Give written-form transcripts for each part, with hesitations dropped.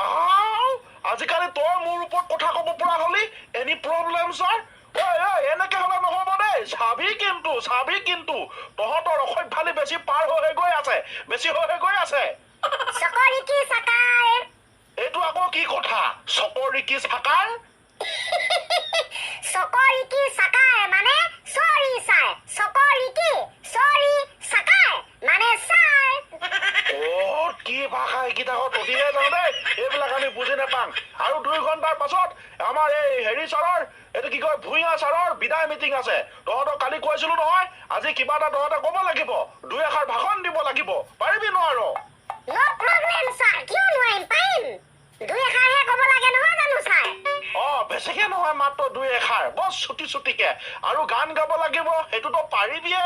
আও, আজিকালি তই মোৰ ওপৰত কথা ক'ব পৰা হলি? Any problem sir? ঐ ঐ, এনেকে হ'লে নহ'ব দেই। চাবি কিন্তু, চাবি কিন্তু, তহঁতৰ অসভ্যালি বেছি পাৰ হৈ গৈ আছে, বেছি হৈ গৈ আছে। চকৰিকি চাকাৰ। এইটো আকৌ কি কথা, চকৰিকি চাকাৰ? চকৰিকি চাকাৰ মানে চৰি ছাৰ, চকৰিকি চৰি চাকাৰ মানে ছাৰ। ক'ত কি ভাষা এইকেইটা তহঁতিহে জান দেই, এইবিলাক আমি বুজি নাপাওঁ। আৰু 2 ঘণ্টাৰ পাছত আমাৰ এই হেৰি ছাৰৰ, এইটো কি কয়, ভূঞা ছাৰৰ বিদায় মিটিং আছে। তহঁতক কালি কৈছিলো নহয়, আজি কিবা এটা তহঁতে ক'ব লাগিব, দুই এষাৰ ভাষণ দিব লাগিব। পাৰিবি নোৱাৰ? ন' প্ৰব্লেম ছাৰ, কিয় নোৱাৰিম, পাৰিম। দুই এষাৰহে ক'ব লাগে নহয় জানো ছাৰ? অ, বেছিকে নহয়, মাত্ৰ দুই এষাৰ, বছ চুটি চুটিকে। আৰু গান গাব লাগিব, সেইটোতো পাৰিবিয়ে।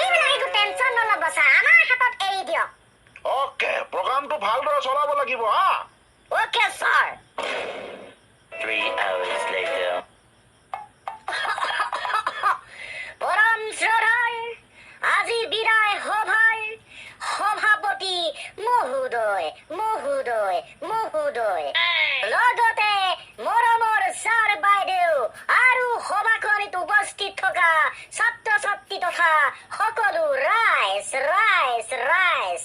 এইবিলাক একো টেনচন নল'ব ছাৰ, আমাৰ হাতত এৰি দিয়ক। অ'কে, প্ৰগ্ৰামটো ভালদৰে চলাব লাগিব। হা, অ'কে ছাৰ। 3 hours later. পৰম শ্ৰদ্ধাৰ আজি বিদায় সভাৰ সভাপতি মহোদয়, মহোদয়, মহোদয়, লগতে মৰমৰ ছাৰ বাইদেউ আৰু সভাখনিত উপস্থিত থকা ছাত্ৰ ছাত্ৰী তথা সকলো ৰাইজ, ৰাইজ, ৰাইজ।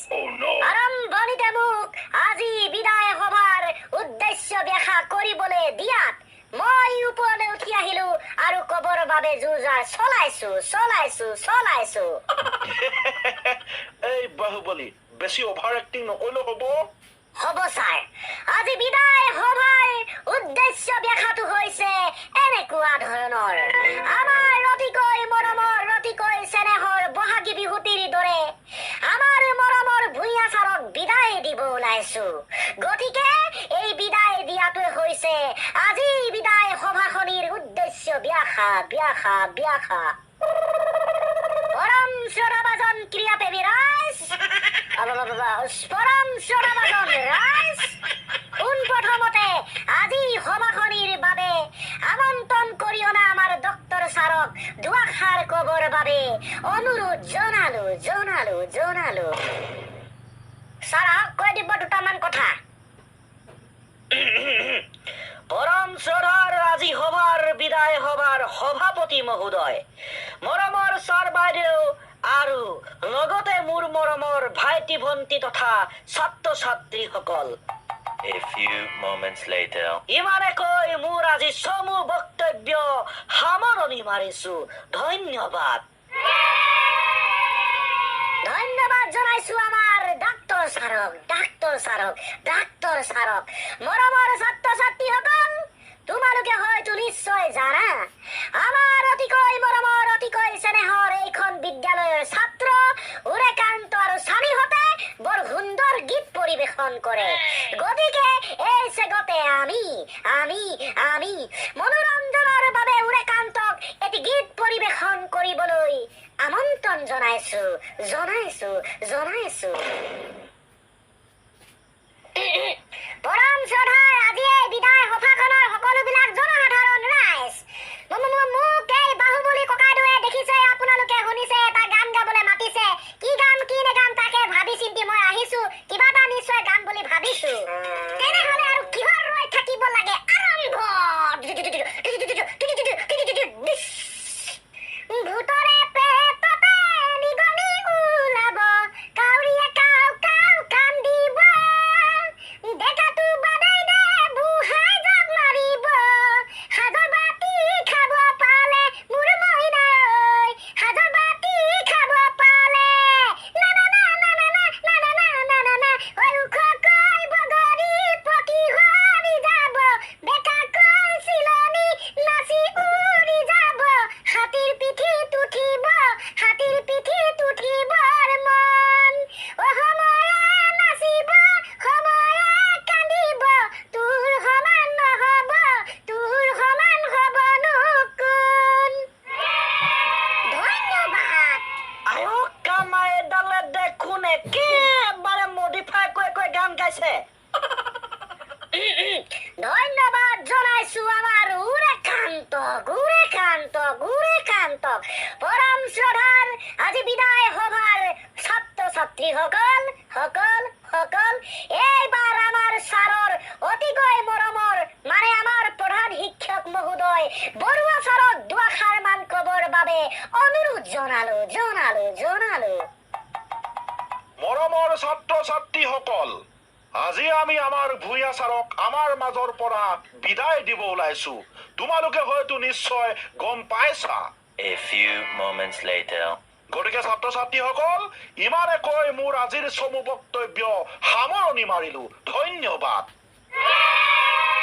আৰম্ভণিতে মোক আজি বিদায় সভাৰ উদ্দেশ্য ব্যাখ্যা কৰিবলৈ দিয়াত মই ওপৰলৈ উঠি আহিলো আৰু কবৰ বাবে যো-জা চলাইছো, চলাইছো, চলাইছো। এই বাহুবলী, বেছি অভাৰ এক্টিং নকৰিলেও হ'ব। হ'ব ছাৰ। আজি বিদায় সভাৰ উদ্দেশ্য ব্যাখ্যাটো হৈছে এনেকুৱা ধৰণৰ। আমাৰ অতিকৈ মৰমৰ, অতিকৈ চেনেহৰ বহাগী বিহুটিৰ দৰে আমাৰ মৰমৰ ভূঞা ছাৰক বিদায় দিব ওলাইছো। গতিকে এই বিদায় দিয়াটোৱে হৈছে আজি বিদায় সভাখনিৰ উদ্দেশ্য ব্যাখ্যা, ব্যাখ্যা, ব্যাখ্যা। পৰম শ্ৰদ্ধাভাজন ক্ৰীড়াপ্ৰেমী ৰাইজ, পৰম শ্ৰদ্ধাভাজন ৰাইজ, পোনপ্ৰথমতে আজি সভাখনিৰ বাবে আমন্ত্ৰণ কৰি অনা আমাৰ ডক্তৰ ছাৰক দুআষাৰ ক'বৰ বাবে অনুৰোধ জনালো, জনালো, জনালো। ছাৰ আহক, কৈ দিব দুটামান কথা। পৰম শ্ৰদ্ধাৰ আজি সভাৰ বিদায় সভাৰ সভাপতি মহোদয়, মৰমৰ ছাৰ বাইদেউ আৰু লগতে মোৰ মৰমৰ ভাইটি ভণ্টি তথা ছাত্ৰ ছাত্ৰীসকল। A few moments later. ইমানে কৈ মোৰ আজি চমু বক্তব্য সামৰণি মাৰিছো। ধন্যবাদ। ধন্যবাদ জনাইছো আমাৰ ডাক্তৰ ছাৰক, ডাক্তৰ ছাৰক, ডাক্তৰ ছাৰক। মৰমৰ ছাত্ৰ ছাত্ৰীসকল, তোমালোকে হয়তো নিশ্চয় জানা আমাৰ অতিকৈ মৰমৰ, অতিকৈ চেনেহৰ এইখন বিদ্যালয়ৰ ছাত্ৰ উৰেকান্ত আৰু স্বামীহঁতে বৰ সুন্দৰ গীত পৰিৱেশন কৰে। গতিকে এই চেগতে আমি আমি আমি মনোৰঞ্জনৰ বাবে উৰেকান্তক এটি গীত পৰিৱেশন কৰিবলৈ আমন্ত্ৰণ জনাইছো, জনাইছো, জনাইছো। পৰম শ্ৰদ্ধাৰ আজি এই বিদায় সভাখনৰ সকলোবিলাক জনসাধাৰণ ৰাইজ, মোক এই বাহুবলী ককাইদেৱে দেখিছে, আপোনালোকে শুনিছে, এটা গান গাবলৈ মাতিছে। কি গাম কি নেগাম তাকে ভাবি চিন্তি মই আহিছো। কিবা এটা নিশ্চয় গাম বুলি ভাবিছো। তেনেহলে আৰু কিহৰ ৰৈ থাকিব লাগে, আৰম্ভ। ভূতৰে পেটতে নিগনি ওলাব, কাউৰীয়ে কাউ কাউ কান্দিব, ডেকাটো বাদাই দে বুঢ়াই জাপ মাৰিব, সাজৰ বাতি খাব পালে মোৰ মইনা ঐ, সাজৰ বাতি খাব পালে, না না না না না না না না না না না না, ঐ ওখকৈ বগৰী পকি সৰি যাব, বেকাকৈ চিলনী নাচি উৰি যাব, হাতীৰ পিঠিত উঠিব, হাতীৰ পিঠিত উঠিবৰ মন, অ সময়ে নাচিব, সময়ে কান্দিব, তোৰ সমান নহ'ব, তোৰ সমান হ'বনো কোন। ধন্যবাদ। আয়ো কামাই এডালে দেখোন একেবাৰে মডিফাই কৰি কৰি গান গাইছে। ধন্যবাদ জনাইছো আমাৰ উৰেকান্তক, উৰেকান্তক, উৰেকান্তক। পৰম শ্ৰদ্ধাৰ আজি বিদায় সভাৰ ছাত্ৰ ছাত্ৰীসকল, সকল, সকল, এইবাৰ আমাৰ ছাৰৰ আজি আমি আমাৰ ভূঞা ছাৰক আমাৰ মাজৰ পৰা বিদায় দিব ওলাইছো। তোমালোকে হয়তো নিশ্চয় গম পাইছা। A few moments later. গতিকে ছাত্ৰ ছাত্ৰীসকল, ইমানে কৈ মোৰ আজিৰ চমু বক্তব্য সামৰণি মাৰিলো। ধন্যবাদ।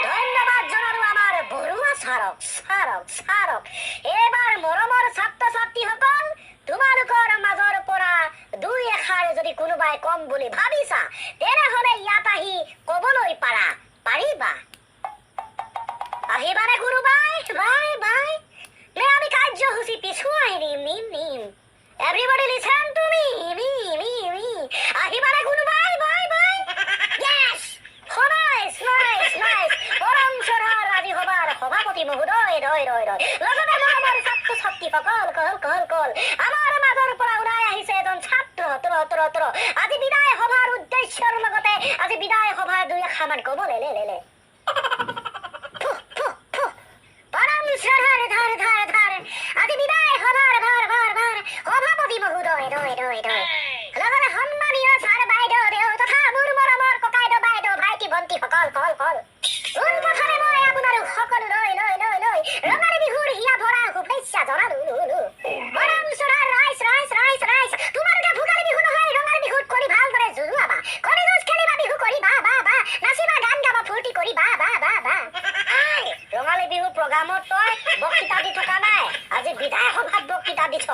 ধন্যবাদ জনালো আমাৰ বৰুৱা ছাৰক, ছাৰক, ছাৰক। এইবাৰ মৰমৰ ছাত্ৰ ছাত্ৰীসকল, তোমালোকৰ মাজৰ পৰা দুই এষাৰ যদি কোনোবাই কম বুলি ভাবিছা, তেনেহলে ইয়াত আহি কবলৈ পাৰা, পাৰিবা। আহিবানে কোনোবাই? বাই বাই নে আমি কাৰ্যসূচী পিছুৱাই নিম নিম নিম? Everybody listen to me, me, me, me. আহিবানে কোনোবাই? Bye bye. Yes, nice, nice, nice. পৰম শ্ৰদ্ধাৰ আজি সভাৰ সভাপতি মহোদয়, ৰয় ৰয় ৰয়, লগতে মৰমৰ ছাত্ৰ ছাত্ৰীসকল, কল কল কল, আমাৰ মাজৰ পৰা ওলাই আহিছে এজন ছাত্ৰ ত্ৰ ত্ৰ ত্ৰ আজি বিদায় সভাৰ উদ্দেশ্যৰ লগতে আজি বিদায় সভাৰ দুই এষাৰমান ক'বলৈ লে লে লে। ফুহ, ফুহ, ফুহ। পৰম শ্ৰদ্ধাৰ ধাৰ ধাৰ ধাৰ আজি বিদায় সভাৰ ভাৰ ভাৰ ভাৰ সভাপতি মহোদয়, ৰয় ৰয় ৰয়, লগতে সন্মানীয় ছাৰ বাইদেউ দেউ তথা মোৰ মৰমৰ ককাইদেউ বাইদেউ ভাইটি ভণ্টিসকল, কল কল, পোনপ্ৰথমে মই আপোনালোক সকলোলৈ লৈ লৈ লৈ ৰঙালী বিহুৰ হিয়া ভৰা শুভেচ্ছা জনালো লো লো। পৰম শ্ৰদ্ধাৰ ৰাইজ ৰাইজ ৰাইজ ৰাইজ, তোমালোকে ভোগালী বিহু নহয় ৰঙালী বিহুত কণী ভালদৰে যুঁজুৱাবা, কণী যুঁজ খেলিবা, বিহু কৰিবা, বা বা নাচিবা, গান গাবা, ফূৰ্তি কৰিবা, বা বা বা। I, Rongali Bihu প্ৰগ্ৰামত তই বক্তৃতা দি থকা নাই, আজি বিদায় সভাত বক্তৃতা দিছ।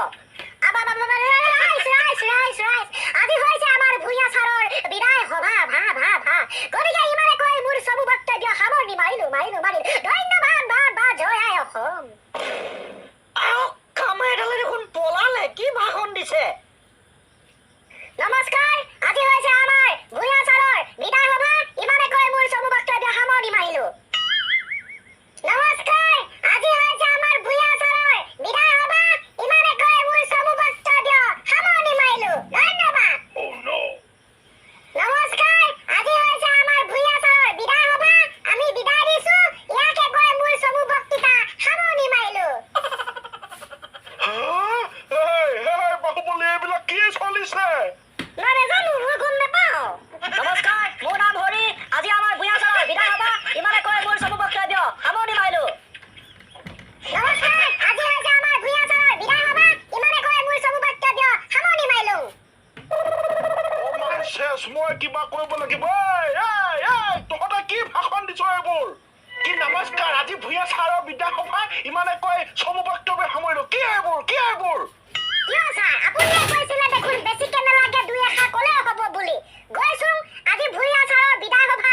আবা বা বা বা, ৰাইজ ৰাইজ ৰাইজ ৰাইজ, আজি হৈছে আমাৰ ভূঞা ছাৰৰ বিদায় সভা ভা ভা ভা। গতিকে ইমানে কৈ মোৰ চমু বক্তব্য সামৰণি মাৰিলো মাৰিলো মাৰিলো। ধন্যবাদ বা বা। জয় আই অসম। আহক, কামে এডালে দেখোন পলালে, কি ভাষণ দিছে! নমস্কাৰ, আজি হৈছে আমাৰ ভূঞা ছাৰৰ বিদায় সভা। ইমানে কৈ মোৰ চমু বক্তব্য সামৰণি মাৰিলো। নমস্কাৰ, আজি হৈছে আমাৰ ভূঞা ছাৰৰ বিদায় সভা। ইমানে কৈ মোৰ চমু বক্তব্য সামৰণি মাৰিলো। ধন্যবাদ। Oh no! নমস্কাৰ, আজি হৈছে আমাৰ ভূঞা ছাৰৰ বিদায় সভা। আমি বিদায় দিছো। ইয়াকে কৈ মোৰ চমু বক্তৃতা সামৰণি মাৰিলো। হা? এই, এই, বাহুবলী, এইবিলাক কি চলিছে? মই নাজানো, মই গম নাপাওঁ। নমস্কাৰ, মোৰ নাম হৰি। আজি আমাৰ ভূঞা ছাৰৰ বিদায় সভা। ইমানে কৈ মোৰ চমু বক্তব্য সামৰণি মাৰিলো। নমস্কাৰ, আজি হৈছে আমাৰ ভূঞা ছাৰৰ বিদায় সভা। ইমানে কৈ মোৰ চমু বক্তব্য সামৰণি মাৰিলো। অ' মাই চেছ, মই কিবা কৰিব লাগিব। এই, এই, এই, তহঁতে কি ভাষণ দিছ এইবোৰ? কি নমস্কাৰ, আজি ভূঞা ছাৰৰ বিদায় সভা, ইমানে কৈ চমু বক্তব্য সামৰিলো। কি এইবোৰ, কি এইবোৰ? কিয় ছাৰ, আপুনিয়ে কৈছিলে দেখোন বেছিকে নালাগে, দুই এষাৰ ক'লেও হ'ব বুলি। গৈছো, আজি ভূঞা ছাৰৰ বিদায় সভা।